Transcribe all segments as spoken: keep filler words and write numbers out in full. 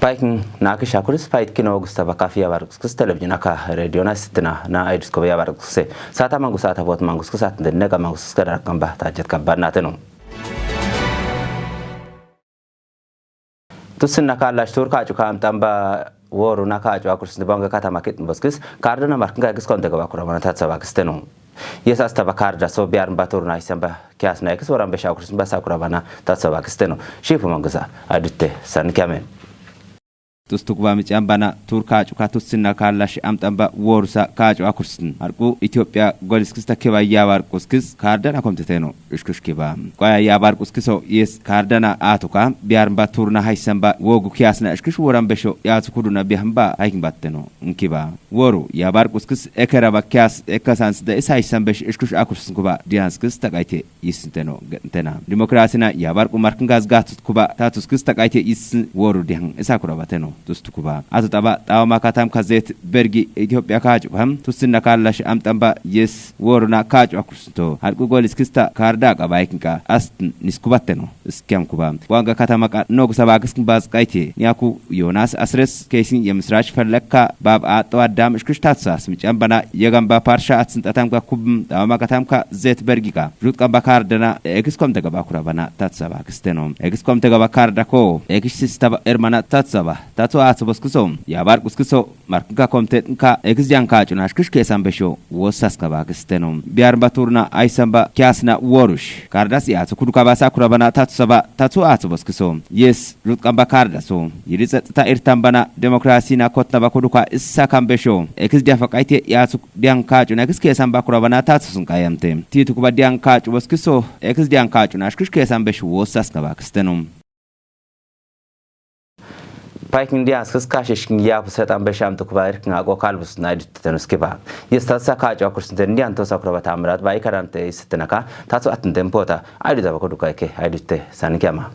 Paikin na kisha kuris pait kino Augusta ba kafi ya barkuskis telebijin aka radio na sitina na aidus ko ya barkuse. Sata mangu sata bot mangu sata denne ka mangu sata da kamba ta jet kamba na teno. Tusin na kala shtur ka cuka am tamba woru na ka cuka kursin bonga kata makit boskis karda na markin ka gis konte ga bakura mana tatsa bakisteno. Yes asta ba karda so biyar batur na isamba kias na ikis waran besha kursin basa kura bana tatsa bakisteno. Shifu manguza adutte san kyamen. Tustuk ba micam bana tur ka cuka tusin na kala shi am tamba woru sa ka cuka kursin harku Ethiopia goliskis ta keba ya barkuskis karda na komteteno. Ishkush kiba. Kwaya ya barkuskiso yes kardana atuka biyar ba turna haisan ba wogu kiyasna ishkush woran besho ya tukudu na bihan ba haikin batteno. Nkiba. Woru ya barkuskis ekera ba kiyas ekasans da isa haisan besh ishkush akus nkuba dianskis takaite yisinteno ntena. Demokrasi na ya barku markin gaz gatut kuba tatuskis takaite yisin woru dihan isa kura bateno. Tustukuba. Atu taba tawa makatam ka zet bergi Ethiopia ka cuba ham tusin na kala shi am tamba yes woru na ka cuba kursunto. Har ku goliskista karda ka baikin ka astin niskubatteno. Iskem kuba. Wanga katama ka nogu saba kiskin baz kaite. Ni aku Yonas Asres kesin ya misrach fallakka bab a tawa dam ishkush tatsa smicham bana yagan ba parsha atsin tatam ka kubm tawa makatam ka zet bergi ka. Jut kan ba kardana ekis kom daga bakura bana tatsa ba kisteno. Ekis kom daga ba karda ko ekis sista ba ermana tatsa ba. Tatu a tsobos kuso, ya bar kus kuso, markin ka komte nka, ekis jan ka cuna shkish ke sambe sho, wo saska ba kisteno. Biyar ba turna, ai samba, kiasna worush. Kardas ya tsu kuduka ba sakura bana tatu saba, tatu a tsobos kuso. Yes, rut kamba karda so. Yiri tsa ta irtan bana, demokrasi na kotna ba kuduka isa kambe sho. Ekis dia fakaite ya tsu dian ka cuna, ekis ke samba kura bana tatu sun kayamte. Titu kuba dian ka cubos kuso, ekis dian ka cuna shkish ke sambe sho, wo saska ba kisteno. Paikin dian skus kashi shin ya puset ambe sham tukuba irkin ago kalbus na idut tenus kiba. Yes tatsa ka jo kursin ten dian tosa kuraba tamrat ba ikarante is tenaka tatsu atin den pota aidu zaba kuduka ke aidu te sani kema.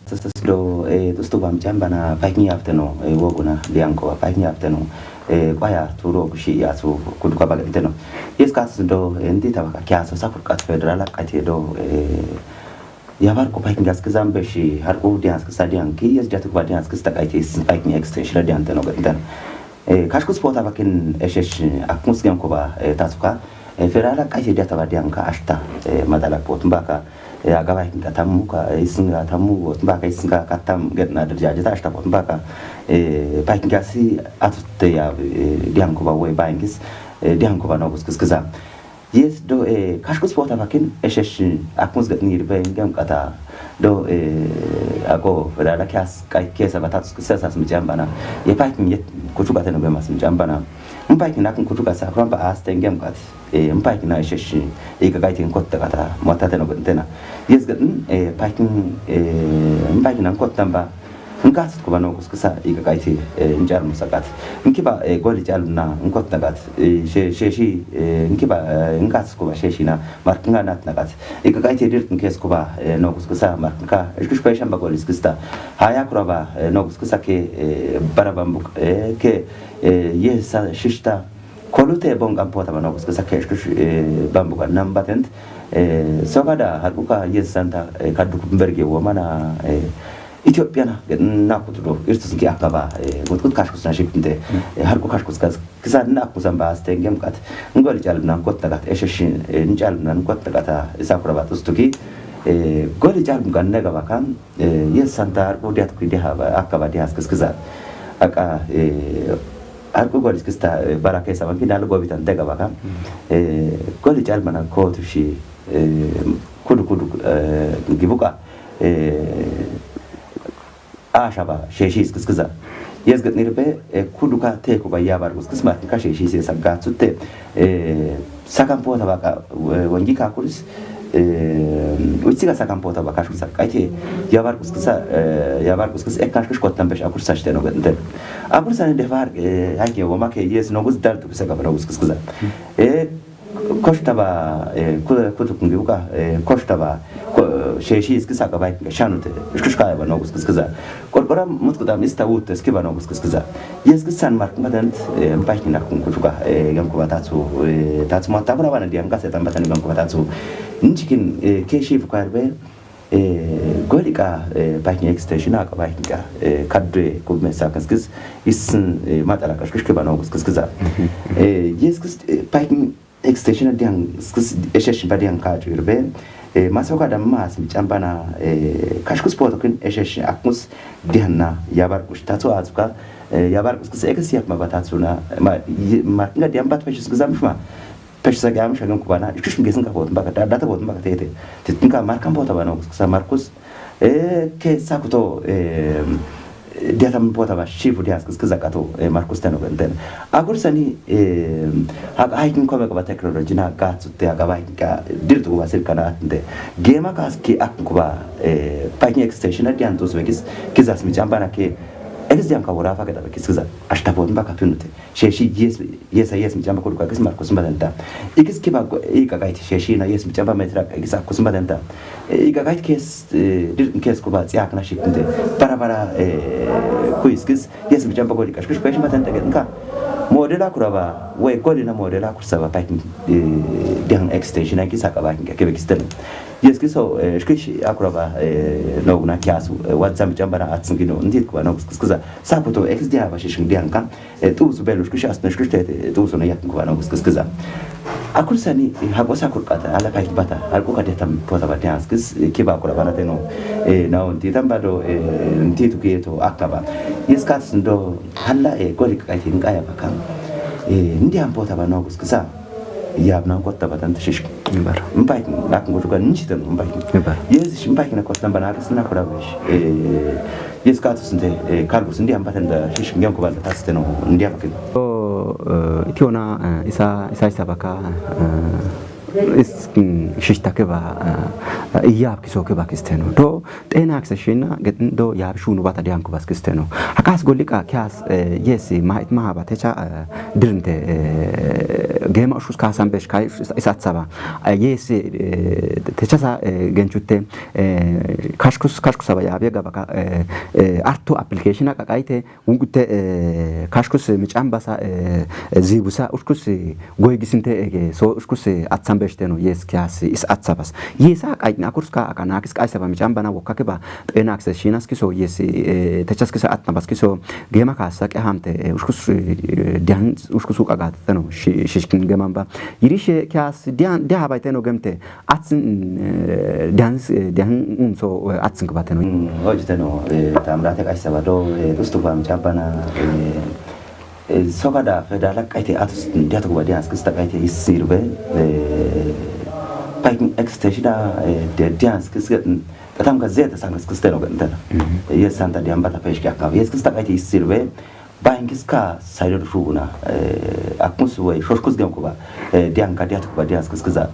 Tus do eh tus tuba mchamba na paikin ya teno eh woguna dian ko paikin ya teno eh kwaya turo kushi ya su kuduka ba teno. Yes kas do eh ndi tabaka kya so sakur kat federal kat do eh Ya bar ku paikin gas kizan beshi har ku dians kisa dian ki yes jatu kuba dians kista kaite sin paikin extension dian teno gatan. Eh kash kus pota bakin eshesh akus gen kuba eh tasuka eh ferala kaite diata ba dian ka ashta eh madala pot mbaka eh agaba kin katam ka eh isin katam pot mbaka isin katam get na derja jata ashta pot mbaka eh paikin gasi atute ya eh dian kuba we baingis eh dian kuba no kus kis kizan. Yes do eh kash kus pota bakin eshesh akus gat ni ribe ngam kata do eh ako rara kias kai kesa batat sasa sum jambana ye paikin yet kutuka teno be mas jambana mpaikin akun kutuka sa kuramba as tengem kat eh mpaikin na eshesh ika kai ten kotta kata mata teno tena yes gat eh paikin eh mpaikin an kotta ba Nka tut kuba no kus kisa ika kaiti eh njar musa kat. Nkiba eh goli jal na nkot na kat eh she she shi eh nkiba eh nka tut kuba she shi na mark nga nat na kat. Ika kaiti dir nkes kuba eh no kus kisa mark nka. Ishkush pa shamba goli skista. Haya kuraba eh no kus kisa ke eh barabambuk eh ke eh ye sa shishta. Kolute bong am pota ba no kus kisa ke ishkush eh bambuka namba tent. Eh so kada har kuka yes santa eh kaduk berge wo mana eh Ethiopia na na kutu do irtus ki akaba eh mut kut kash kus na ship nte eh har ku kash kus kas kisa na kus amba stengem kat ngol jal na kot takat eshe shin eh njal na kot takat isa kura batus tuki eh gol jal ganne ga bakan eh yes santa har ku diat ku dia ba akaba dia kas kisa aka eh har ku gol kista eh baraka isa banki na lugo bitan tega bakan eh gol jal mana ko tu shi eh kudu kudu eh gibuka eh ashaba sheshi iskiskiza. Yes gat nirbe eh kudu ka te kuba yabar uskisma ka sheshi se sagga tutte eh sakan pota baka eh wangi ka kuris eh utsiga sakan pota baka shun sak aite yabar uskisa eh yabar uskis e kash kush kotan besh akur sash teno gat nte akur sane defar eh aike wama ke yes no gus dal tu kisa gabara uskiskiza eh Kosh taba eh kutu kungi uka eh kosh taba sheshi iskisa ka bai nga shanu te ishkushka ya ba no kuskiskiza. Korbora mutku da mista wut iskiba no kuskiskiza. Yes kisan mark madan eh mpaiki na kun kutuka eh gam kuba tatu eh tatu mata bana bana diam kase tamba tani gam kuba tatu. Njikin eh keshi fukarbe Eh, goli ka, eh, parking extension a ka parking ka, eh, kadwe ku mesa ka skis, isin, eh, matala ka skis ke ba no skis kiza. Eh, yes, skis, eh, parking extension diang, skis, eshe shimba diang ka ju irbe, eh, maso ka da mas mi chamba na, eh, kashkus poto kin eshe shi akmus diang na ya bar kush tatu azuka, eh, ya bar kush kis ekis yak ma batatu na, ma, ye, ma, nga diang bat peshus kizam shma. Peshus yak am shagam kubana, ikish mi gesin ka pot mbaka, da, data pot mbaka tete. Titin ka mar kan pot abana, sa Markus, eh, ke sakuto, eh, diata mi pot aba shifu dias, kis, kis zakato, eh, Markus teno benten. Akur sani, eh, ha, ha ikin kome kaba technology na gatsu te, ha kaba ikin ka, dir tu kuba sir kana atinde. Gema kas ki ak kuba, eh, parking extension a dian tu sube kis, kizas mi chamba na ke, ekis diam ka wura fa ke tabe kis, kiza, ashta pot mbaka tunute. Sheshi yes, yes, yes, mi chamba kuruka, kis Markus mba denta. Ikis kiba go, ika gaiti, sheshi na yes, mi chamba metra, ikis akus mba denta. Ika gaiti kes, eh, dir kes kuba, tsi akna shikinte. Para, para, eh, kuis, kis, yes, mi chamba kuruka, kis peshi mba denta, nka. Modela kuraba, we goli na modela kusaba parking, eh, diang extension, kis akaba kinga, kebe kisten. Yes, kiso, eh, shkishi akuraba, eh, no, na kiasu, eh, watsa mi chamba na atsingino, ndi kuba no, kis, kiza, sakuto, ekis diaba, sheshi dianka. Eh, tu su belu, shkushi asno, shkushi tete, eh, tu su no yak kuba no, kis, kis, kiza. Akur sani, eh, hako sa kur kata, ala kai bata, hako kata tam pota ba dians, kis, eh, kiba kura bana teno, eh, na on ti tamba do, eh, nti tu kieto, akaba. Yes, kats ndo, hala, eh, goli kai tin kaya bakam. Eh, ndi am pota ba no, kis, kiza. Ya, na kota ba tan shish. Ibar. Mpai, na kungutuka nchi teno, mpai. Ibar. Yes, shi mpai na kota namba na, kis, na kura wish. Eh, Yes, ka tusinte, eh, kalbu sindi ambata nda shishi ngiyan kuba nda tasite no, ndi abakin. So, eh, itiona, eh, isa, isa, isa baka, eh, is, mm, shishita keba, eh, eh, iya kiso keba kisteno. Do, tena kisa shina, get, do, ya shunu bata dian kuba kisteno. Hakas golika, kias, eh, yes, ma, it ma haba techa, eh, dirinte, eh, gema ushus ka sambesh ka is, is atsaba. Eh, yes, eh, techa sa, eh, genchute, eh, kashkus, kashkus aba ya bega baka, eh, eh, artu application ka kaite, ungute, eh, kashkus mi chamba sa, eh, zibu sa, ushkus, eh, goy gisinte, eh, so ushkus, eh, atsambeshteno, yes, kias, is atsabas. Yes, a kai na kurska, akana kis kai saba mi chamba na woka keba, ena kisa shinas kiso, yes, eh, techas kisa atnabas kiso, gema kasa ke hamte, eh, ushkus, eh, dian, ushkus uka gatano, shi, shishkin gemamba. Yirishe kias, dian, dia habaiteno gemte, Atsin, eh, dian, eh, dian un so, eh, atsin kubateno. Mm, ojiteno, eh, tamra te kaisa bado, eh, ustu kwa mchapana, eh, eh, soka da feda la kaite atus, dia to kuba dians kista kaite isirbe, eh, parking extension da, eh, de dians kista, mm, tatam ka zeta sang kista no gantana. Mhm. Eh, yes, santa dian bata pesh kya ka. Yes, kista kaite isirbe, bain kiska saido shuguna, eh, akmus we, shosh kus gem kuba, eh, dian ka dia to kuba dians kista.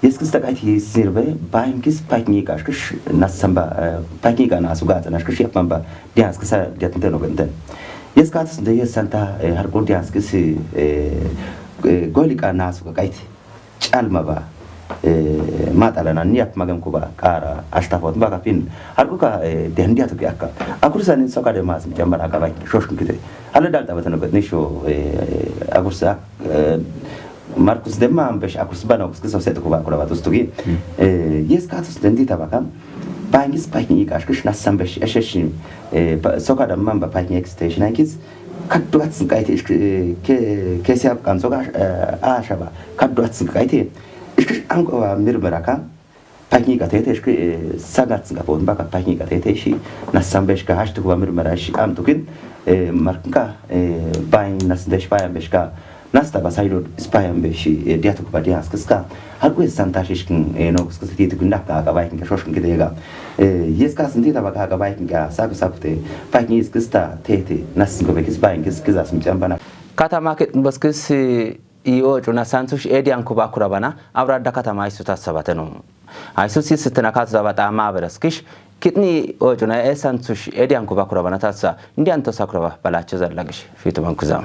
Yes, kista kaiti sirbe, bain kis parking ka, shkish, na samba, eh, parking ka na suga, na shkish ya pamba, dian skisa, dia tente no genten. Yes, ka tus de yes santa, eh, har ko dian skisi, eh, eh, goli ka na suga kaiti. Chalma ba, eh, matala na niap magam kuba, kara, ashta pot, ba ka pin. Har ko ka, eh, dian dia to ki akka. Akursa ni soka de mas, mi jamba na ka bai, shosh kite. Hala dal ta batano ni sho, eh, akursa, eh, Markus de mambesh akus bana kus kiso setu kuba kula batus tugi. Mm. Eh, yes, ka tus dendi tabaka. Bangis parking ika shkish na sambesh esheshi. Eh, pa, soka da mamba parking extension kis. Kaddu atsin kaite, eh, ke, ke siap kan soka, eh, ashaba. Kaddu atsin kaite. Shkish anko mirmera ka. Parking ka tete, shki, eh, sagat nga pon baka parking ka tete shi, na sambe shka hash tukuba mirmera shi, am tukin, eh, markin ka, eh, bain na sinde shi payambe shka, na sta ba saido shi payambe shi, eh, dia tukuba dia skiska, har kwe santa shi shkin, eh, no, skiska ti tukin da ka, ka bain ka shosh kin kidega. Eh, yes ka sinti ta baka, ka bain ka, saku saku te, parking skiska tete, na singo be kis bain kis kiza sim chamba na. Kata market baskis, eh, i o chuna sansu shi edi ankuba kurabana, abra da kata mai suta sabatenu. Aisu si sitina kazu za bata ma beres kish, kitni o juna e santush, e dian kuba kuraba na tasa, ndian tosa kuraba, bala cheza lagish, fitu bankuza.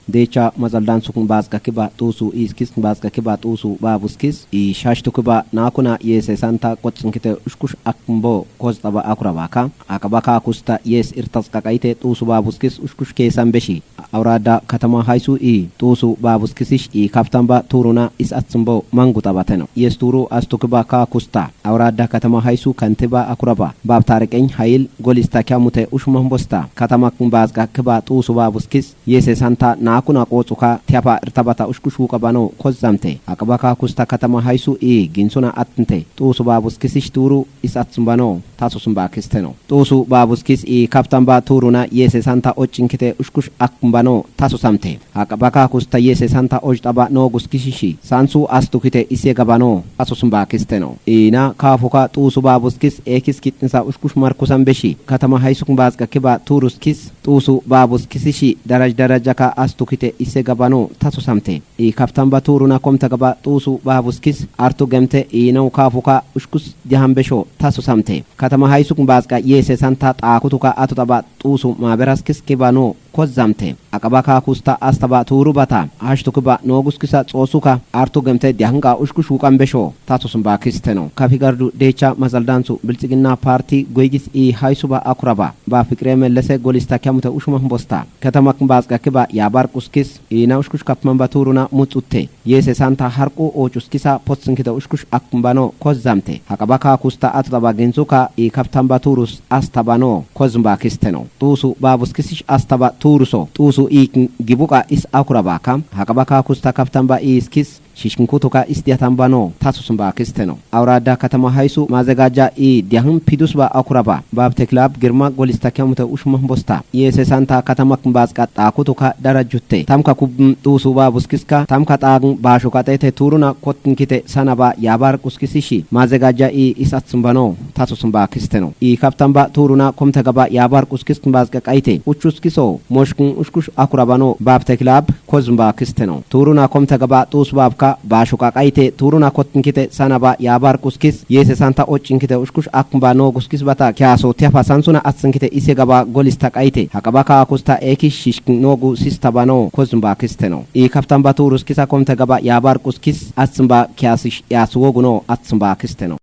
Decha mazaldan sukun bazka kiba tusu iskis bazka kiba tusu babus kis i shashtu kiba nakuna yese santa kotsin kite ushkush akmbo koz taba akura baka. Akaba ka kusta yes irtas kakaite tusu babus kis ushkush kesan beshi. Aurada katama haisu i tusu babus kisish i kaptan ba turuna is atsimbo mangu taba teno. Yes turu astu kiba ka kusta. Aurada katama haisu kantiba akuraba. Bab tariken hail golista kiamute ushmahmbosta. Katama kumbazka kiba tusu babus kis yese santa nakuna kotsuka tiapa irtabata ushkushuka bano kozzamte. Akaba ka kusta katama haisu i ginsuna atnte. Tusu babus kisish turu is atsumbano. Tasu sumba kisteno. Tusu babus kis i kaptan ba turuna yese santa ochinkite ushkush akmbano. Tasu samte. Akaba ka kusta yese santa oj taba no gus kisishi. Sansu astu kite ise gabano. Tasu sumba kisteno. Ina kafuka tusu babus kis ekis kitnisa ushkush markusan beshi. Katama haisu kumbazka kiba turus kis. Tusu babus kisishi daraj darajaka astu kite ise gabano tasu samte. I kaptan ba turuna komta gaba tusu babus kis artu gemte i nau kafuka ushkus dihan besho tasu samte. Katama haisu kumbazka yese santa takutuka atu taba tusu maberas kis kibano kozzamte. Akaba ka kusta asta ba turu bata ashtu kiba no gus kisa tsosuka artu gemte dihanka ushkus ukan besho. Tasu sumba kisteno. Kafi gardu decha mazaldansu biltsigina parti goigis i haisuba akuraba. Ba fikre mellese golista kiamute ushuma humbosta. Katama kumbazka kiba yabar kuskis i na ushkush kapman ba turuna mutsutte. Yese santa harku o chuskisa potsin kita ushkush akmbano kozzamte. Hakaba ka kusta atu taba ginsuka i kaptan ba turus asta bano kozzumba kisteno. Tusu babus kisish asta ba turuso. Tusu i gibuka is akuraba ka. Hakaba ka kusta kaptan ba iskis. Shishkin kutuka is diatan bano tasu sumba kisteno. Aurada katama haisu mazegaja i diahun pidus ba akuraba. Bab teklab girma golista kiamute ushuma humbosta. Yese santa katama kumbazka takutuka darajutte. Tamka kubm tusu babus kiska. Tamka tagun bashuka tete turuna kotn kite sana ba yabar kuskisishi. Mazegaja i is atsumbano. Tasu sumba kisteno. I kaptan ba turuna komta gaba yabar kuskis kumbazka kaite. Uchuskiso. Moshkun ushkush akurabano. Bab teklab. Kozumba kisteno. Turuna komta gaba tusu babka bashuka kaite turuna kotn kite sana ba yabar kuskis yese santa ochin kite ushkush akmba no guskis bata kiaso tiapa sansuna atsin kite ise gaba golista kaite hakaba ka kusta eki shishkin no gu sista bano kozumba kisteno. I kaptan ba turus kisa komta gaba yabar kuskis atsin ba kiasish yasu woguno atsin ba kisteno.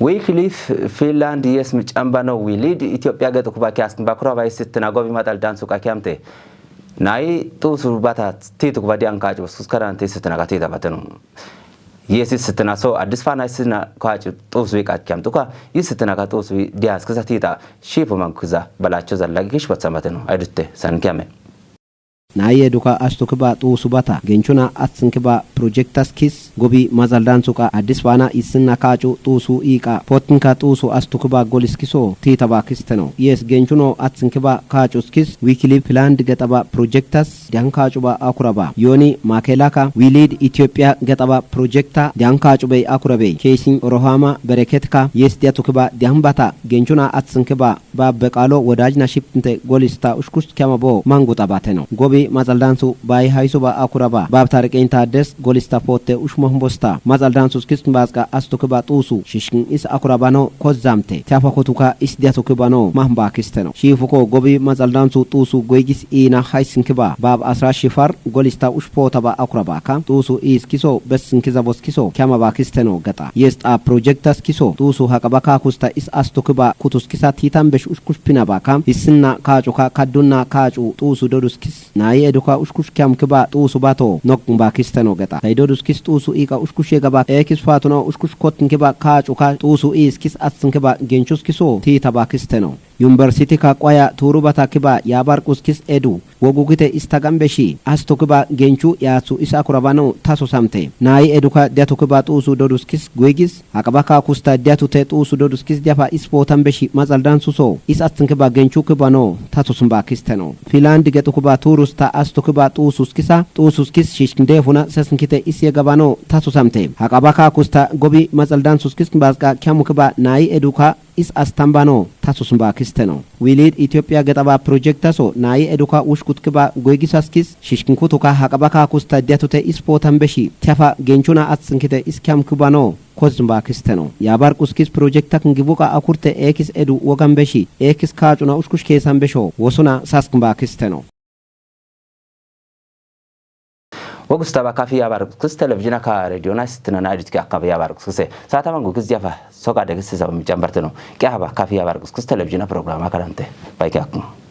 Wycliffe Finland yes mi camba no Wilid Ethiopia getu kuba kias ba kura ba isitina gobi matal dansu ka kiamte. Nai tusu bata titu kuba dian kacu sus karan te isitina ka tita batenu. Yes isitina so adis fana isitina kacu tusu wi ka kiamtu ka isitina ka tusu wi dias kisa tita shipu man kuza balacho zallagi kish batsa batenu. Aidutte san kiame. Na ye duka astu kiba tusu bata gencuna atsin kiba projectas kis gobi mazal dansu ka adis fana isin na kacu tusu ika potin ka tusu astu kiba golis kiso tita ba kisteno. Yes gencuno atsin kiba kacu skis wikili plan diga taba projectas dian kacu ba akura ba yoni makela ka Wilid Ethiopia ga taba projecta dian kacu bai akura bai kesin Rohama Bereket ka yes dia tukiba dian bata gencuna atsin kiba Ba bekalo wodaj na shiptinte golista ushkus kema bo mangu tabateno. Gobi mazal dansu bai haisu ba akura ba. Ba tarikin ta des golista pote ushmo humbosta. Mazal dansu skis mbaska astu kiba tusu. Shishkin is akura bano kozamte. Tiapa kotuka is diatu kibano mahmba kisteno. Shifuko gobi mazal dansu tusu goigis ina haisin kiba. Ba asra shifar golista ushpo taba akura ba ka. Tusu is kiso besin kiza bos kiso kema ba kisteno gata. Yes ta projectas kiso. Tusu hakaba ka kusta is astu kiba kutus kisa titan besh ushkush pina ba ka. Isin na kacu ka kadun na kacu tusu dodus kis. Na ye eduka ushkush kiam kiba tusu bato nok mba kisteno gata. Tai dodus kis tusu ika ushkush ye gaba. E kis fatuno ushkush kotin kiba kacu ka tusu is kis atsin kiba genchus kiso tita ba kisteno. University ka kwaya turu bata kiba yabar kuskis edu. Wogu kite istagambe shi. Astu kiba gencu yatsu is akura bano tasu samte. Na ye eduka diatu kiba tusu dodus kis gwegis. Hakaba ka kusta diatu te tusu dodus kis diapa is potan beshi mazal dansu so. Is atsin kiba gencu kiba no tasu sumba kisteno. Finland getu kiba turus ta astu kiba tusu skisa. Tusu skis shishkin defuna sesin kite is ye gabano tasu samte. Hakaba ka kusta gobi mazal dansu skis kibaska kiamu kiba na ye eduka Is asitamba no, tasus mbakisite no. Wi lead Ethiopia getaba project taso, na yi eduka wushkut kiba, goigi saskis, shishkin kutuka hakaba ka kusta diatute is potan beshi, tiafa gencuna atsinkite is kiam kiba no, koz mbakisite no. Ya bar kuskis project tak ngibuka akurte ekis edu wogan beshi, ekis ka cuna ushkush kesan besho, wosuna sask mbakisite no. Wo gusita ba kafi ya bari kusi television ka radio na sitina na adit ki akaba ya bari kusi. Sa ta mangu kizi ya fa soka de kisi za mi jambar teno. Kya ba kafi ya bari kusi television program akarante. Bai kya kuma.